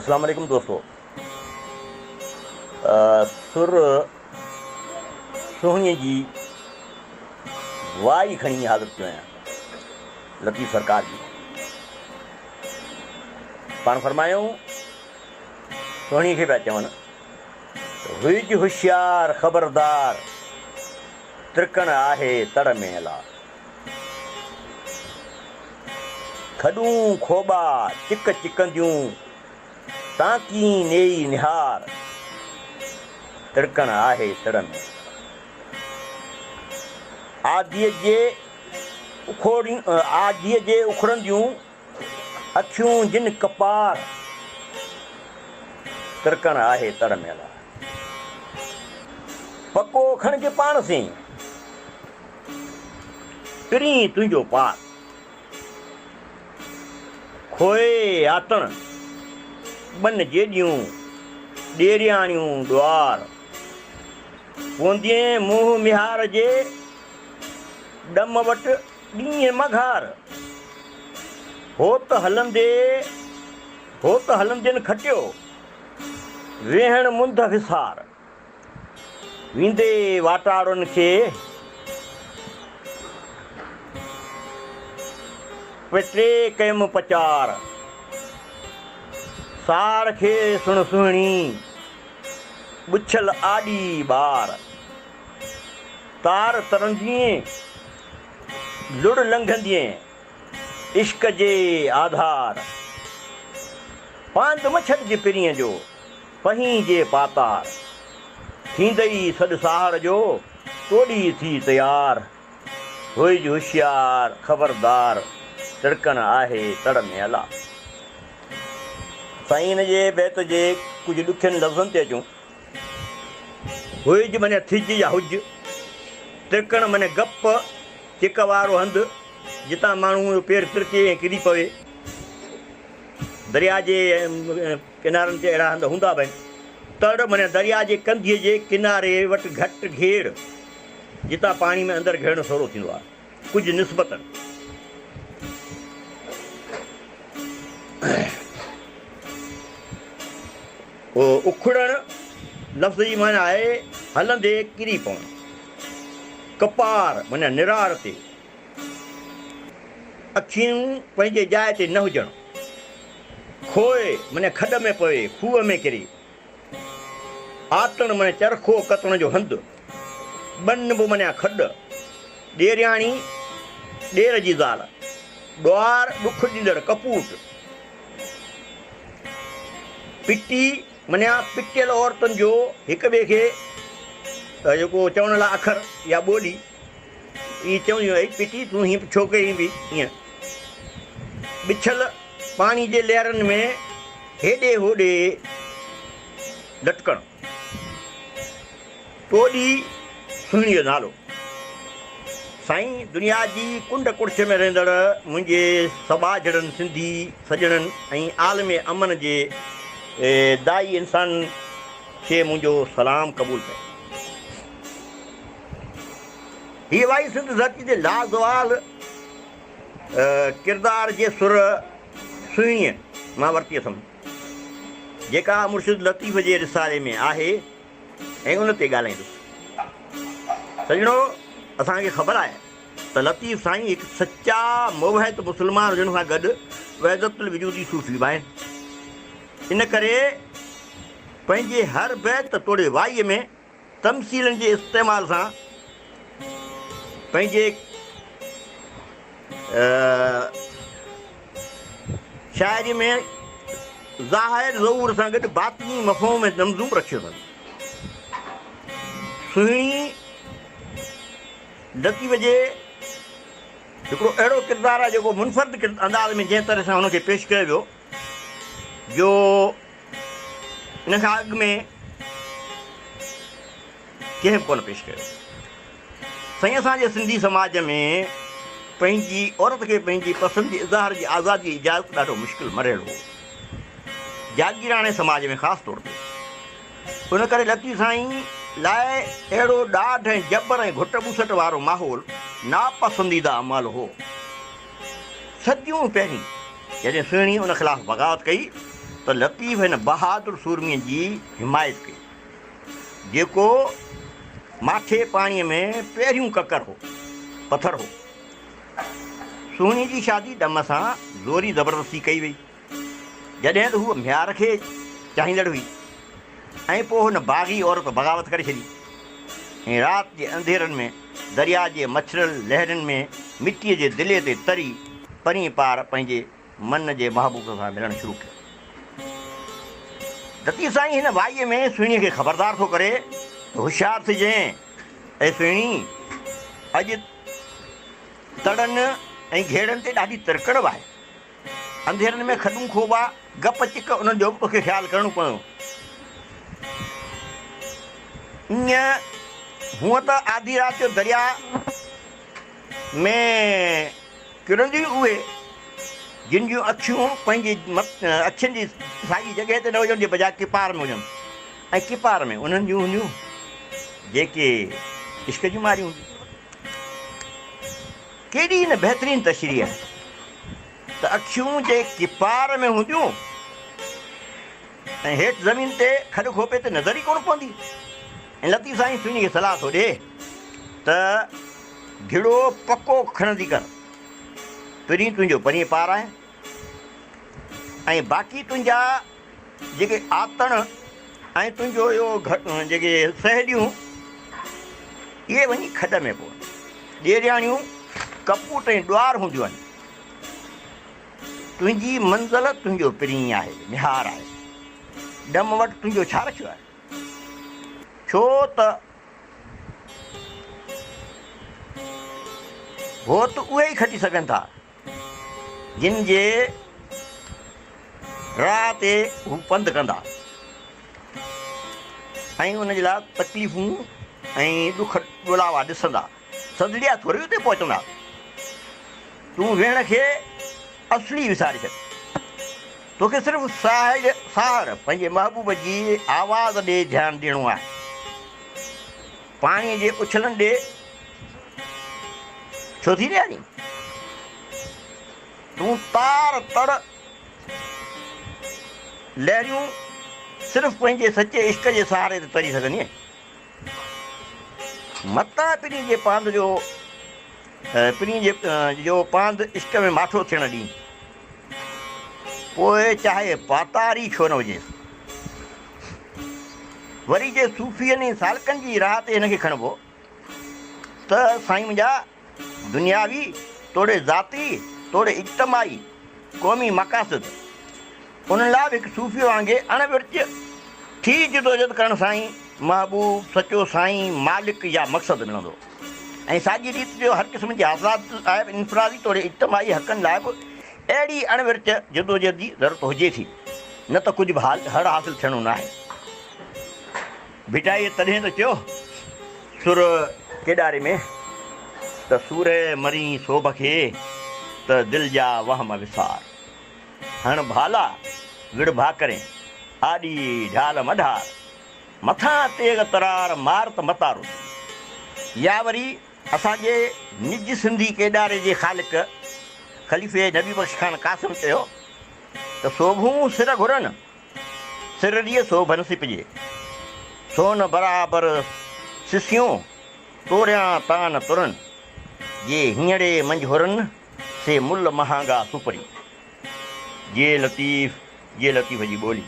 اسلام عليڪم دوستو سر سهڻي جي وائي کڻي حاضر ٿيو آهيان لطيف سرڪار جي پاڻ فرمايو سهڻي کي پيا چون هج هوشيار خبردار ترڪڻ آهي تڙ ۾ الا کڏون کوٻا چڪ چڪنديون، تانڪين نيئي نهار، تڙڪڻ آهي تڙ ۾. آڌيء جي آڌيء جي اکڙنديون، اکيون جن ڪپار، تڙڪڻ آهي تڙ ۾. الا! پڪو کڻج پاڻ سين. پرين تنهنجو پار. کوئي آتڻ، ٻن جيڏيون، ڏيرياڻيون ڏوار. پوندين منهن ميهار جي، ڏم وٽ ڏينهن مگهار. هوت هلندي، هوت هلندين کٽيو، ويهڻ منڌ وسار. ويندي واٽاڙن کي پٽي ڪيم پچار، ساڙ کي سڻ سهڻي، ٻڇل آڏي ٻار. تار ترندينء، لڙ لنگهندينء، عشق جي آڌار. پاند م ڇڏج پرينء جو، پهين جي پاتار. ٿيندئي سڏ ساهڙ جو، توڏي ٿي تيار. هئج هوشيار خبردار، تڙڪڻ آهي تڙ ۾ الا. سائين هن جي بيت جي ڪجهه ڏکين لفظن تي اچون. هئج معني ٿج يا هج. ترڪڻ معني گپ، چڪ وارو هنڌ، جتان ماڻهوء جو پير ترڪي ۽ ڪري پوي. درياء جي ڪنارن تي اهڙا هنڌ هوندا به آهن. تڙ معنيٰ درياء جي ڪنڌيء جي ڪناري وٽ گهٽ گهيڙ، جتان پاڻي ۾ اندر گهڙڻ سولو ٿيندو آهي. ڪجهه نسبتاً. اکڙڻ لفظ جي معنيٰ آهي هلندي ڪري پوڻ. ڪپار معنيٰ نراڙ تي. اکيون پنهنجي جاء تي نه هجڻ. کوء معنيٰ کڏ ۾ پوي، کوهه ۾ ڪري. آتڻ معنيٰ چرخو ڪتڻ جو هنڌ. ٻن به معنيٰ کڏ. ڏيرياڻي، ڏير جي زال. ڏوار، ڏک ڏيندڙ، ڪپوٽ. پٽي معنيٰ پٽيل عورتن جو هڪ ٻئي کي جيڪو چوڻ لاء اکر يا ٻولي. ائين چونديون اي پٽي تون هيئن ڇو ڪئين به ائين. بڇل پاڻي جي لهرن ۾ هيڏي هوڏي لٽڪڻ. ٽوڏي سهڻي جو نالو. سائين دنيا جي ڪنڊ ڪڙڇ ۾ رهندڙ منهنجي سٻاجهڙن سنڌي سڄڻن ۽ عالم امن جي داعي انسانن کي منهنجو سلام قبول پئي. هيء وائي سنڌ ڌرتي تي لازوال ڪردار جي سر سهڻيء مان ورتي اٿم، جيڪا مرشد لطيف جي رسالي ۾ آهي ۽ ان تي ڳالهائيندس. سڄڻو! اسان کي خبر آهي ته لطيف سائين هڪ سچا موحد مسلمان هجڻ سان گڏ وحدت الوجودي صوفي به آهن. ان ڪري پنهنجي هر بيت توڙي وائيء ۾ تمثيلن جي استعمال سان پنهنجي شاعري ۾ ظاهر ظهور سان گڏ باطني مفهوم ۽ رمزون به رکيو اٿن. سهڻي لطيف جي هڪڙو اهڙو ڪردار آهي جيڪو منفرد انداز ۾ جنهن طرح سان هن کي پيش ڪيو ويو جو ان کان اڳ ۾ ڪنهن به ڪونه پيش ڪيو. سائين اسان جي سنڌي سماج ۾ پنهنجي عورت کي پنهنجي پسند جي اظهار جي آزادي جي اجازت ڏاڍو مشڪل مرحلو هو. جاگيراڻي سماج ۾ خاص طور تي. ان ڪري لطيف سائين لاء اهڙو ڏاڍ ۽ جبر ۽ گهٽ ٻوسٽ وارو ماحول ناپسنديده عمل هو. صديون پهرين جڏهن سهڻي ان خلاف بغاوت ڪئي ته لطيف هن بهادر سورمي جي حمايت ڪئي، جيڪو ماٺي پاڻيء ۾ پهريون ڪڪر هو، پٿر هو. سهڻي جي شادي ڏم سان زوري زبردستي ڪئي وئي، جڏهن ته هوء ميهار کي چاهيندڙ هئي ۽ پوء هن باغي عورت بغاوت ڪري ڇڏي ۽ رات جي انڌيرن ۾ درياء جي مڇريل لهرين ۾ مٽيء جي دلي تي تري پرين پار پنهنجي من جي محبوب سان ملڻ شروع ڪيو. لطيف سائين هن وائيء ۾ سهڻيء کي خبردار ٿو ڪري ته هوشيار ٿجين اي سهڻي! اڄ تڙن ۽ گهيڙن تي ڏاڍي ترڪڻ به آهي. انڌيرن ۾ کڏون کوٻا، گپ چڪ انهن جو به توکي خيال ڪرڻو پوندو. ائين هونء ته آڌي رات جو درياء ۾ ڪرنديون اهي، جن جون اکيون پنهنجي اکين جي ساڳي جڳهه تي نه هجڻ جي بجاء ڪپار ۾ هجن ۽ ڪپار ۾ انهن جون هونديون جيڪي عشق جون ماريون هونديون. ڪيڏي نه بهترين تشريح آهي ته اکيون جي ڪپار ۾ هونديون ۽ هيٺ زمين تي کڏ کوپي تي نظر ئي ڪونه پوندي ۽ لطيف سائين سهڻي کي صلاح ٿو ڏئي ته گهڙو پڪو کڻندي ڪر، پرين تنهنجو پرين پار آهي ۽ باقي تنهنجا جيڪي آتڻ ۽ تنهنجو اهو جيڪي سهيليون اهي وڃي کڏ ۾ پون. ڏيرياڻيون ڪپوٽ ۽ ڏوار هونديون آهن. تنهنجي منزل تنهنجو پرين آهي، نهار آهي. ڏم وٽ تنهنجو ڇا رکيو آهي؟ ڇو ته هوت اهي ئي کٽي سگهن ٿا، جن جي راهه تي هو پنڌ ڪندا ۽ ان جي لاء تڪليفون ۽ ڏک ڏولاوا ڏسندا، سڌڙيا ٿوري اتي پهچندا. تون ويهڻ کي اصلي وساري ڇڏ. توکي صرف ساهڙ پنهنجي محبوب جي آواز ڏي ڌيان ڏيڻو آهي. پاڻيء جي اڇلن ڏي ڇو ٿي نهارين؟ تون تار تڙ لهريون صرف پنهنجي سچي عشق جي سهاري تي تري سگهندينء. متان پرينء جي پاند جو پرينء جي جو پاند عشق ۾ ماٺو ٿيڻ ڏين، پوء چاهي پاتار ئي ڇو نه هجيس. وري جي صوفين ۽ سالڪن جي راهه تي هن کي کڻبو ته سائين منهنجا دنياوي توڙي ذاتي توڙي اجتماعي قومي مقاصد انهن لاء به هڪ صوفي وانگي اڻ ورچ ٿي جدوجھد ڪرڻ سان ئي محبوب، سچو سائين، مالڪ يا مقصد ملندو ۽ ساڳي ريت جو هر قسم جي حاصلات لاء به انفرادي توڙي اجتماعي حقن لاء به اهڙي اڻ ورچ جدوجھد جي ضرورت هجي ٿي نه ته ڪجهه به هڙ حاصل ٿيڻو ناهي. ڀٽائيء تڏهن ته چيو سر ڪيڏاري ۾ ته سورهيه مرين سوڀ کي ته دل جا وهم وسار. هڻ ڀالا وڙ ڀاڪرين، آڏي ڍال مڍار، مٿان تيغ ترار مار ته متارو ٿي. يا وري اسان جي نج سنڌي ڪيڏاري جي خالق خليفي نبي بخش خان قاسم چيو ته سوڀون سر گهرن، سر ريء سوڀن سپجي، سون برابر سسيون، توريان تان ترن، جي هينئڙي منجهورن، سي مل مهانگا سپرين. جي لطيف، جي لطيف جي ٻولي.